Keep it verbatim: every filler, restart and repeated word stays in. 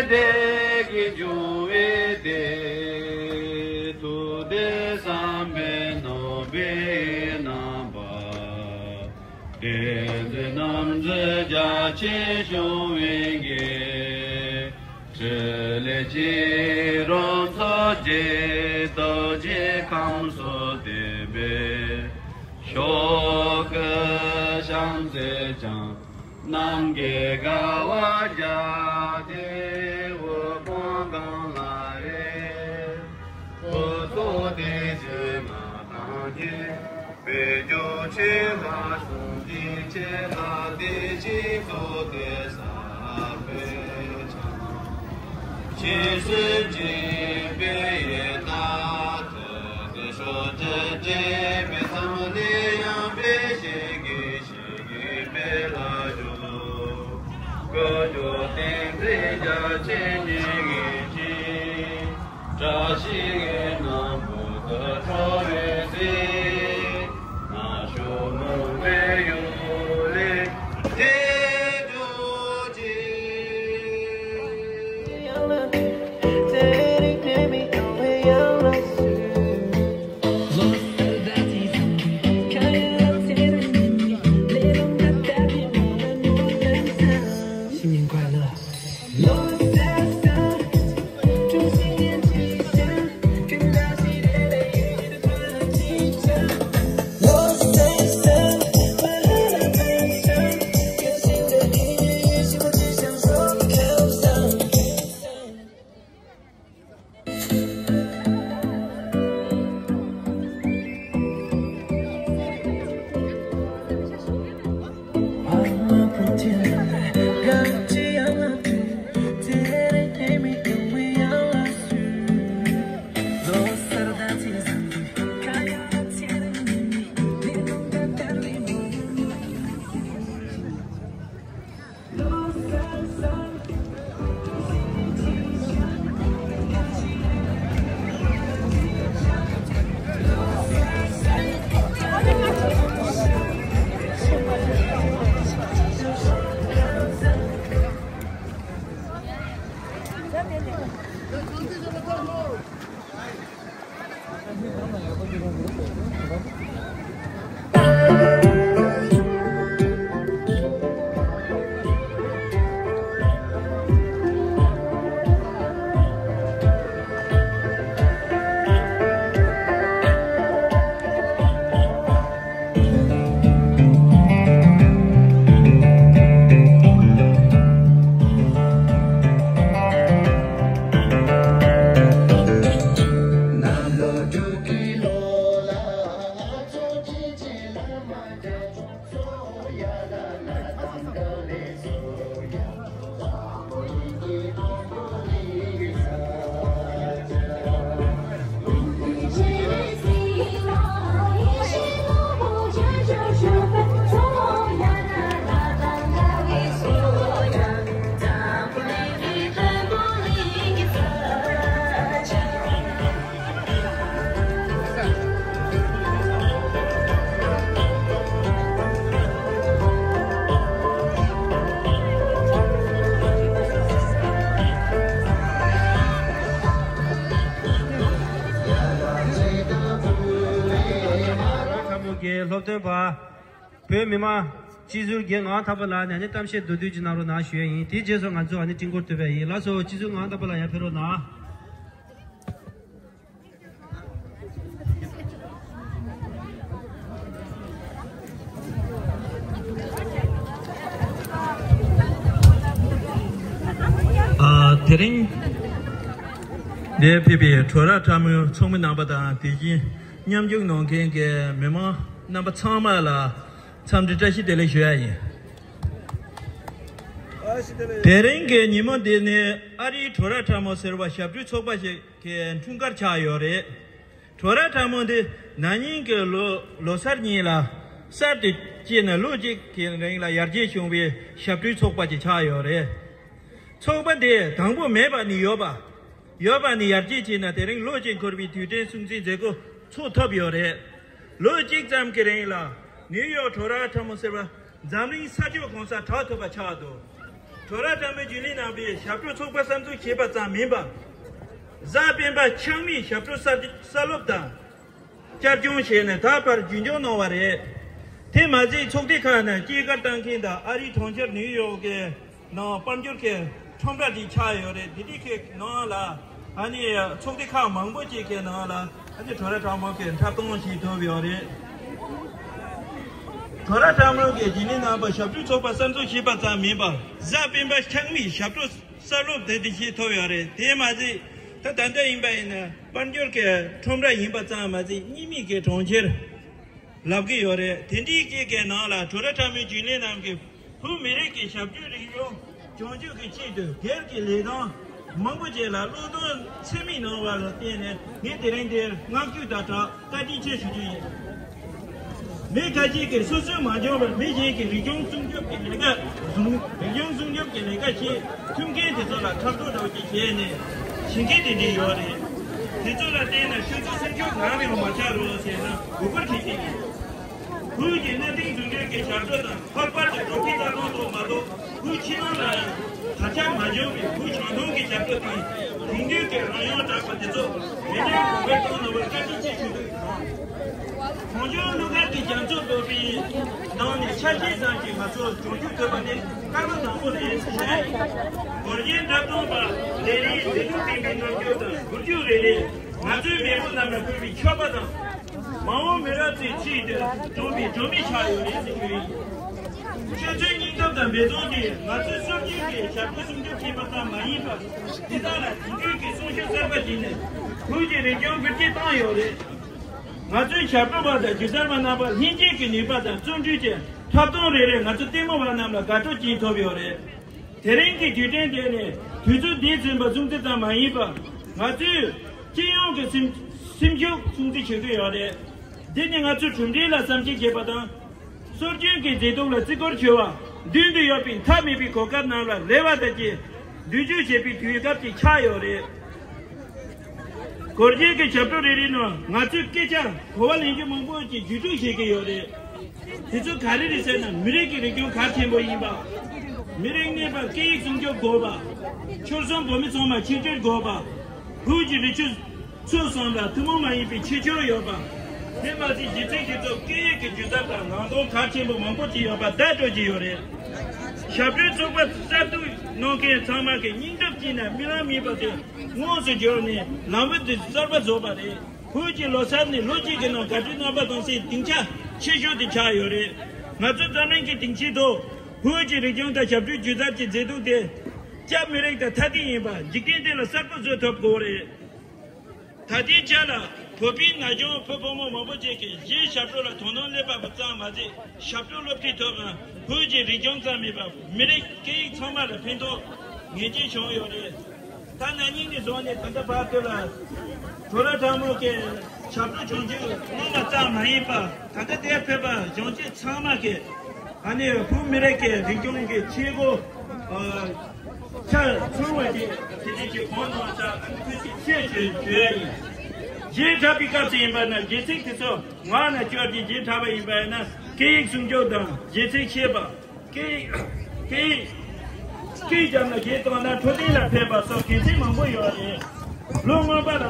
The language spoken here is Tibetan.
དེ་གི་འབྱུང་བའི་དེ། ཐུགས་དེ་བསམ་པའི་ནོར་བུའི་རྣམ་པ། བསྟན་འཛིན་རྣམ་གྲོལ་རྒྱ་ཆེན་བྱུང་བའི་དགེ། ཕྲིན་ལས་ཀྱི་རོལ་མཚོ་རྒྱས། རྡོ་རྗེ་ཁམས་གསུམ་བསྟན་པའི་མཆོག། སྐུ་བྱམས་བརྩེ་འཆང་རྣམས་ཀྱི་དགའ་བ་རྒྱ། དེ་འོད་དཔག་མེད་ལ་རེག། འོད་ཚོགས་དེ་བཞིན་མ་དང་མཉམ། པའི་རྒྱུ་ཆེན་ལ་གསུང་གི་ཆེ་ལ། དེ་བཞིན་གཙོ་དེ་ཟབ་པའི་ཆ། ཤེས་སུ་འཛིན་པའི་ཡེ་ན། ཐུགས་དེ་སྲོག་ཏུ་འདྲེས་པའི་མཚམས་ལས་ཡངས་པའི་ཞིང་གི་ཞིང་གི་དཔལ་ལ་འཇུག། ཀུན་འཇུག་ཏིང་འཛིན་རྒྱ་ཆེན་ཉིད་ཀྱི་སྤྲིན། བཀྲ་ཤིས་ཀྱི་སྣམ་བུ་དུ་འཁྲུངས་པའི་ཚེ། ནག་ཕྱོགས་མུན་པའི་ཡུལ་ལས་ཐར་གྱུར་ཅིག། ཁ་མོ་གི་སློབ་སྟོན་པ། བོད་མི་མང་སྤྱི་ཟུར་རྒན་ངག་དབང་ཐར་པ་ལགས་ནས་ནི་གཏམ་བཤད་མདོར་བསྡུས་ཅིག་གནང་རོགས་གནང་ཞུ་ཡ་ཡིན། དེའི་རྗེས་སུ་ང་ཚོ་ཨ་ནི་སྤྲིན་འཁོར་བསྡུ་བ་ཡིན། ལགས་སོ། སྤྱི་ཟུར་ངག་དབང་ཐར་པ་ལགས་ཡར་ཕེབས་རོགས་གནང་། ཨ། དེ་རིང་འདིར་ཕེབས་པའི་གྲོགས་ར་ཕྲ་མོའི་ཚོགས་མི་རྣམ་པ་དང་། དེ་བཞིན་མཉམ་ཞུགས་གནང་མཁན་གྱི་མི་མང་རྣམ་པ་ཚང་མ་ལ་འཚམས་འདྲི་བཀྲ་ཤིས་བདེ་ལེགས་ཞུ་ཡ་ཡིན། དེ་རིང་གི་ཉིན་མོ་འདི་ནི་ཨ་རིའི་གྲོགས་ར་ཕྲ་མོ་ཟེར་བ་ཞབས་བྲོའི་ཚོགས་པ་ཞིག་གི་འཁྲུངས་སྐར་ཆགས་ཡོད་རེད། གྲོགས་ར་ཕྲ་མོ་འདི་ན་ནིང་གི་ལོ་ལོ་གསར་ཉིན་ལ་གསར་དུ་སྐྱེས་ནས་ལོ་གཅིག་གི་རིང་ལ་ཡར་རྒྱས་བྱུང་བའི་ཞབས་བྲོའི་ཚོགས་པ་ཅིག་ཆགས་ཡོད་རེད། ཚོགས་པ་འདི་དང་པོ་མེད་པ་ནས་ཡོད་པ། ཡོད་པ་ནས་ཡར་རྒྱས་ཕྱིན་ནས་དེ་རིང་ལོ་གཅིག་འཁོར་བའི་དུས་དྲན་སྲུང་བརྩིའི་མཛད་སྒོ་ཚོགས་ཐུབ་ཡོད་རེད། ལོ་གཅིག་ཙམ་གྱི་རིང་ལ་ནིའུ་ཡོག་གྲོགས་ར་ཕྲ་མོ་ཟེར་བ་འཛམ་གླིང་ས་ཕྱོགས་གང་སར་གྲགས་ཐུབ་པ་ཆགས་འདུག་གྲོགས་ར་ཁྲ་མོའི་རྒྱུན་ལས་གནང་བའི་ཞབས་བྲོ་ཚོགས་པ་གསར་འཛུགས་བྱས་པ་ཙམ་མིན་པར། གཟའ་སྤེན་པ་ཆགས་མིའི་ཞབས་བྲོ་གསར་གསར་སློབ་དང་། བསྐྱར་སྦྱོང་བྱས་ནས་ད་བར་རྒྱུན་སྐྱོང་གནང་བ་རེད། དེ་མ་ཟད་ཚོགས་སྡེ་ཁག་ནང་སྐྱེས་སྐར་བཏང་མཁན་དང་ཨ་རིའི་གྲོང་ཁྱེར་ནིའུ་ཡོག་གི་ནང་དཔལ་འབྱོར་གྱི་ཁྲོམ་ར་དེ་ཆགས་ཡོད་རེད། དེ་དུས་ཀྱི་ནང་ལ་ཨ་ནི་ཚོགས་སྡེ་ཁག་མང་པོ་ཅིག་གི་ནང་ལ་ཨ་ནི་གྲོགས་ར་ཁྲ་མོ་གི་འཁྲབ་སྟོན་བྱེད་ཐུབ་ཡོད་རེད། གྲོགས་ར་ཁྲ་མོ་གི་རྒྱུན་ལས་རྣམ་པ་ཞབས་བྲོའི་ཚོགས་པ་གསར་འཛུགས་བྱས་པ་ཙམ་མིན་པར་གཟའ་སྤེན་པ་ཆགས་མིའི་ཞབས་བྲོ་གསར་སློབ་དེ་དུས་བྱེད་ཐུབ་ཡོད་རེད། དེ་མ་ཟད་ད་ད་ལྟ་ཡིན་པ་ཡིན་ན་དཔལ་འབྱོར་གྱི་ཁྲོམ་ར་ཡིན་པ་ཙམ་མ་ཟད་གཉིས་མིག་གི་གྲོང་ཁྱེར་ལབ་ཀྱི་ཡོད་རེད། དེ་འདྲའི་སྐད་ཀྱི་ནང་ལ་གྲོགས་ར་ཁྲ་མོའི་རྒྱུན་ལས་རྣམས་ཀྱིས་བོད་མི་རིགས་ཀྱི་ཞབས་ཞུའི་རིག་གཞུང་སྦྱོང་སྤྱོད་ཀྱི་ཆེད་དུ་སྒེར་གྱི་ལས་དོན་མང་པོ་ཅིག་ལ་བློས་གཏོང་ཚད་མེད་གནང་བ་ལ་བརྟེན་ནས་ངས་དེ་རིང་འདིར་བསྔགས་བརྗོད་དང་སྦྲགས་བཀའ་དྲིན་ཆེ་ཞུ་རྒྱུ་ཡིན། མི་ཁ་ཅིག་གིས་སོ་སོས་མ་འཇོན་པར་མི་གཞན་གྱི་རིག་གཞུང་སྲུང་སྐྱོབ་ཀྱི་ལས་ཀ་བཟུང་། རིག་གཞུང་སྲུང་སྐྱོབ་ཀྱི་ལས་ཀ་བྱེད་ཐུབ་མཁན་དེ་ཚོ་ལ་ཕྲག་དོག་འདྲ་བོ་ཅིག་བྱས་ནས་བྱེད་མཁན་དེ་འདྲ་ཡོད་རེད། དེ་ཚོ་ལ་བརྟེན་ནས་ཁྱོད་ཚོ་སེམས་ཤུགས་གང་རིང་མ་ཆག་རོགས་ཟེར་ན་འབོད་སྐུལ་བྱེད་ཀྱི་ཡིན། བོད་ཀྱི་གནའ་དེང་ཟུང་འབྲེལ་གྱི་ཞབས་བྲོ་དང་ལྷག་པར་དུ་འབྲོག་པའི་རྩ་དོན་ཐོག་མ་གཏོགས་བོད་ཕྱི་ནང་ལ་ཡང་ད་ཆ་མ་བྱུང་བའི་བོད་བྱང་ཐང་གི་ཞབས་བྲོ་དང་དེང་དུས་ཀྱི་རང་དབང་གྲགས་པ་དེ་ཚོ་མི་ཉམས་གོང་འཕེལ་གཏོང་གནང་བར་བཀའ་དྲིན་ཆེ་ཞུ་འདུག་གངས་ལྗོངས་གླུ་གར་གྱི་རྒྱ་མཚོ་འབོད་པའི་ནང་ནས་ཆ་ཤས་ཙམ་ཞིག་ང་ཚོར་སྦྱོང་རྒྱུ་ཐོབ་པ་ནི་སྐར་མ་དང་པོ་རེད་ཟེར་ཞུ་ཡ་ཡིན། གོ་རྒྱན་འཁྲབ་སྟོན་པ་རེ་རེའི་མཛེས་སྡུག་ལྡན་པའི་རྣམ་འགྱུར་དང་འགུལ་སྐྱོད་རེ་རེས་ང་ཚོའི་མེས་པོ་རྣམས་ལ་ཕུལ་བའི་མཆོད་པ་དང་། མ་འོངས་མི་རབས་ཚོའི་ཆེད་དུ་བསྐྲུན་པའི་སྒྲོན་མེ་ཆགས་ཡོད་རེད་ཟེར་རྒྱུ་ཡིན། ཁྱོད་ཚོའི་སྙིང་སྟོབས་དང་འབད་བརྩོན་གྱིས་ང་ཚོའི་སྲོལ་རྒྱུན་གྱི་ཞབས་བྲོ་སྲུང་སྐྱོབ་བྱས་པ་ཙམ་མ་ཡིན་པར། འདི་དག་ལ་དེང་དུས་ཀྱི་གསོན་ཤུགས་གསར་པ་སྦྱིན་ནས་བོད་ཀྱི་རིག་གཞུང་འཕེལ་རྒྱས་བཏང་ཡོད་རེད། ང་ཚོའི་ཞབས་བྲོ་བ་དང་སྒྱུ་རྩལ་བ་རྣམ་པ་ལྷན་སྐྱེས་ཀྱི་ནུས་པ་དང་བརྩོན་འགྲུས་ཀྱི་འཁྲབ་སྟོན་རེ་རེས་ང་ཚོ་ལྟད་མོ་བ་རྣམས་ལ་དགའ་སྤྲོ་སྦྱིན་ཐུབ་ཡོད་རེད། དེ་རིང་གི་དུས་དྲན་དེ་ནི་དུས་ཚོད་འདིའི་ཚན་པ་སྲུང་བརྩི་ཙམ་མ་ཡིན་པར། ང་ཚོས་སྤྱི་ཡོངས་ཀྱི་སེམས་སེམས་ཤུགས་སྲུང་བརྩི་བྱེད་ཀྱི་ཡོད་རེད། འདི་ནི་ང་ཚོའི་གྲུབ་འབྲས་ལ་བསམ་གཞིག་བྱེད་པ་དང་། སྲོལ་རྒྱུན་གྱི་མཛེས་སྡུག་ལ་བརྩི་བཀུར་ཞུ་བ། མདུན་དུ་ཡོད་པའི་མཐའ་མེད་པའི་གོ་སྐབས་རྣམས་ལ་རེ་བ་དང་བཅས་མདུན་སྐྱོད་བྱེད་པའི་དུས་སྐབས་ཅིག་ཆགས་ཡོད་རེད། གོ་རྒྱན་གྱི་ཞབས་བྲོ་རེ་རེའི་ནང་ང་ཚོས་སྐད་ཆ་གོ་བ་ལེན་རྒྱུ་མང་པོ་ཞིག་བརྒྱུད་སྤྲོད་བྱེད་ཀྱི་ཡོད་རེད། དེ་ཚོ་ག་རེ་རེད་ཟེར་ན། མི་རིགས་ཀྱི་རིག་གཞུང་གལ་ཆེན་པོ་ཡིན་པ། མི་རིགས་གནས་པར་སྐད་ཡིག་སྲུང་སྐྱོབ་དགོས་པ། ཆོལ་གསུམ་བོད་མི་ཚང་མ་ཆིག་སྒྲིལ་དགོས་པ། བོད་ཀྱི་རིག་ཆུ་ཚོ་གསུམ་ལ་ཐུན་མོང་མ་ཡིན་པའི་ཁྱད་ཆོས་ཡོད་པ། དེ་མ་ཟད་གཞི་ཚིག་དེ་ཚོ་སྐད་ཡིག་གི་སྒྱུ་རྩལ་དང་ནང་དོན་གལ་ཆེན་པོ་མང་པོ་ཅིག་ཡོད་པ་བརྡ་སྤྲོད་ཀྱི་ཡོད་རེད། ཞབས་བྲོའི་ཚོགས་པ་གསར་འཛུགས་གནང་མཁན་ཚང་མ་གི་སྙིང་སྟོབས་ཀྱིས་ནི་རྨི་ལམ་མེད་པ་དེ་དངོས་སུ་བསྒྱུར་ནས་ལམ་བུ་དེ་གསར་པ་བཟོས་པ་རེད། བོད་ཀྱི་ལོ་གསར་ནི་ལོ་གཅིག་གི་ནང་དགའ་སྤྲོའི་རྣམ་པ་གཏོང་སའི་སྡིངས་ཆ་ཆེ་ཤོས་དེ་ཆགས་ཡོད་རེད། ང་ཚོ་འཛམ་གླིང་གི་སྡིངས་ཆའི་ཐོག་བོད་ཀྱི་རིག་གཞུང་དང་ཞབས་བྲོའི་སྒྱུ་རྩལ་གྱི་མཛེས་སྡུག་དེ་སྐྱབས་མི་རིགས་དང་ཐ་དད་ཡིན་པ་འཇིག་རྟེན་འདི་ལ་གསལ་པོ་བཟོ་ཐུབ་དགོས་རེད། ད་ལྟའི་ཆ་ལ་བོད་པའི་ན་གཞོན་བུ་ཕོ་མོ་མང་པོ་ཅིག་གིས་གཞས་ཞབས་བྲོ་ལ་དོ་སྣང་སླེབས་པ་ཙམ་མ་ཟད་ཞབས་བྲོ་སློབ་ཁྲིད་ཐོག་ནས་བོད་ཀྱི་རིག་གཞུང་ཙམ་མིན་པར་མི་རིགས་སྐད་ཡིག་ཚང་མ་ལ་ཕན་ཐོགས་ངེས་ཅན་བྱུང་ཡོད་རེད། ད་ན་ནིང་ནས་བཟུང་ནས་ད་ལྟ་བར་དུ་ལ་གྲོགས་ར་ཁྲ་མོ་གི་ཞབས་བྲོ་སྦྱོང་རྒྱུ་གནང་བ་ཙམ་མ་ཡིན་པར། ད་ལྟ་དེར་ཕེབས་པ་གཞོན་སྐྱེས་ཚང་མ་གིས་ཨ་ནི་བོད་མི་རིགས་ཀྱི་རིག་གཞུང་གི་ཆས་གོས་ཆ་ཚང་བ་ཞིག་དེ་འདྲ་ཞིག་གོན་གནང་བ་ཙམ་ཨ་ནི་ཐུགས་རྗེ་ཆེ་ཞུ་ཞུ་ཡ་ཡིན། གཞས་འཁྲབ་པའི་སྐབས་སུ་ཡིན་པ་ན་གཞས་ཚིག་དེ་ཚོ་ངག་ནས་སྐྱོར་གྱི་གཞས་འཁྲབ་པ་ཡིན་པ་ན་སྐད་ཡིག་སྲུང་སྐྱོབ་དང་གཞས་ཚིག་ཤེས་པ། སྐད་ཡིག་སྐད་ཡིག་སྐད་ཡིག་རྒྱབ་ནས་གཞས་གཏོང་ན་འཕྲོད་བསྟེན་ལ་ཕན་པ་སོགས་གལ་ཆེན་མང་པོ་ཡོད་རེད། ལོ་སྔོན་པ་ལ།